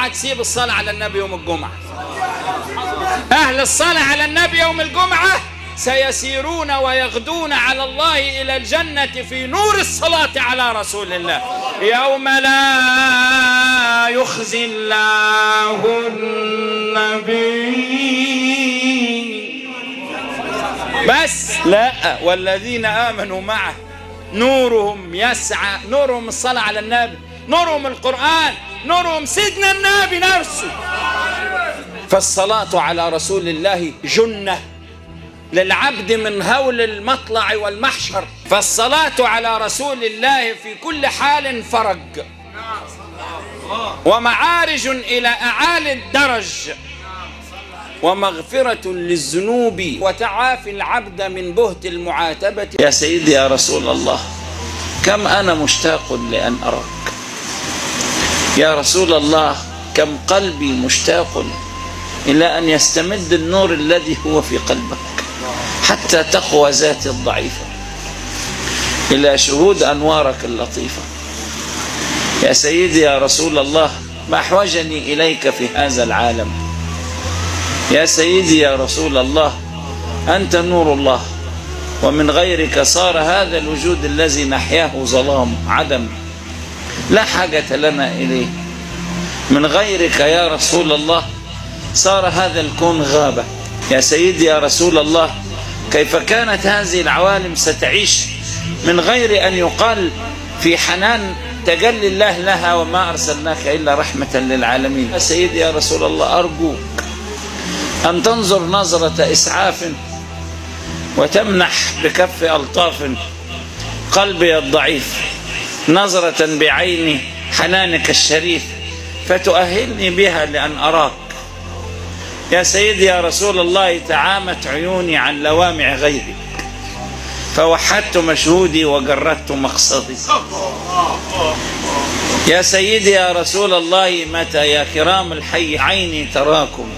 اوعى تسيب الصلاة على النبي يوم الجمعة. أهل الصلاة على النبي يوم الجمعة سيسيرون ويغدون على الله إلى الجنة في نور الصلاة على رسول الله. يوم لا يخزي الله النبي بس، لا، والذين آمنوا معه نورهم يسعى، نورهم الصلاة على النبي، نورهم القرآن، نورهم سيدنا النبي نفسه. فالصلاة على رسول الله جنة للعبد من هول المطلع والمحشر. فالصلاة على رسول الله في كل حال فرج ومعارج إلى أعالي الدرج ومغفرة للذنوب وتعافي العبد من بهت المعاتبة. يا سيدي يا رسول الله، كم أنا مشتاق لأن أراك. يا رسول الله، كم قلبي مشتاق إلى أن يستمد النور الذي هو في قلبك حتى تقوى ذاتي الضعيفة إلى شهود أنوارك اللطيفة. يا سيدي يا رسول الله، ما أحوجني إليك في هذا العالم. يا سيدي يا رسول الله، أنت نور الله، ومن غيرك صار هذا الوجود الذي نحياه ظلام عدم لا حاجة لنا إليه. من غيرك يا رسول الله صار هذا الكون غابة. يا سيدي يا رسول الله، كيف كانت هذه العوالم ستعيش من غير أن يقال في حنان تجلي الله لها وما أرسلناك إلا رحمة للعالمين. يا سيدي يا رسول الله، أرجوك أن تنظر نظرة إسعاف وتمنح بكف ألطاف قلبي الضعيف نظرة بعين حنانك الشريف فتؤهلني بها لأن أراك. يا سيدي يا رسول الله، تعامت عيوني عن لوامع غيرك فوحدت مشهودي وجردت مقصدي. يا سيدي يا رسول الله، متى يا كرام الحي عيني تراكم؟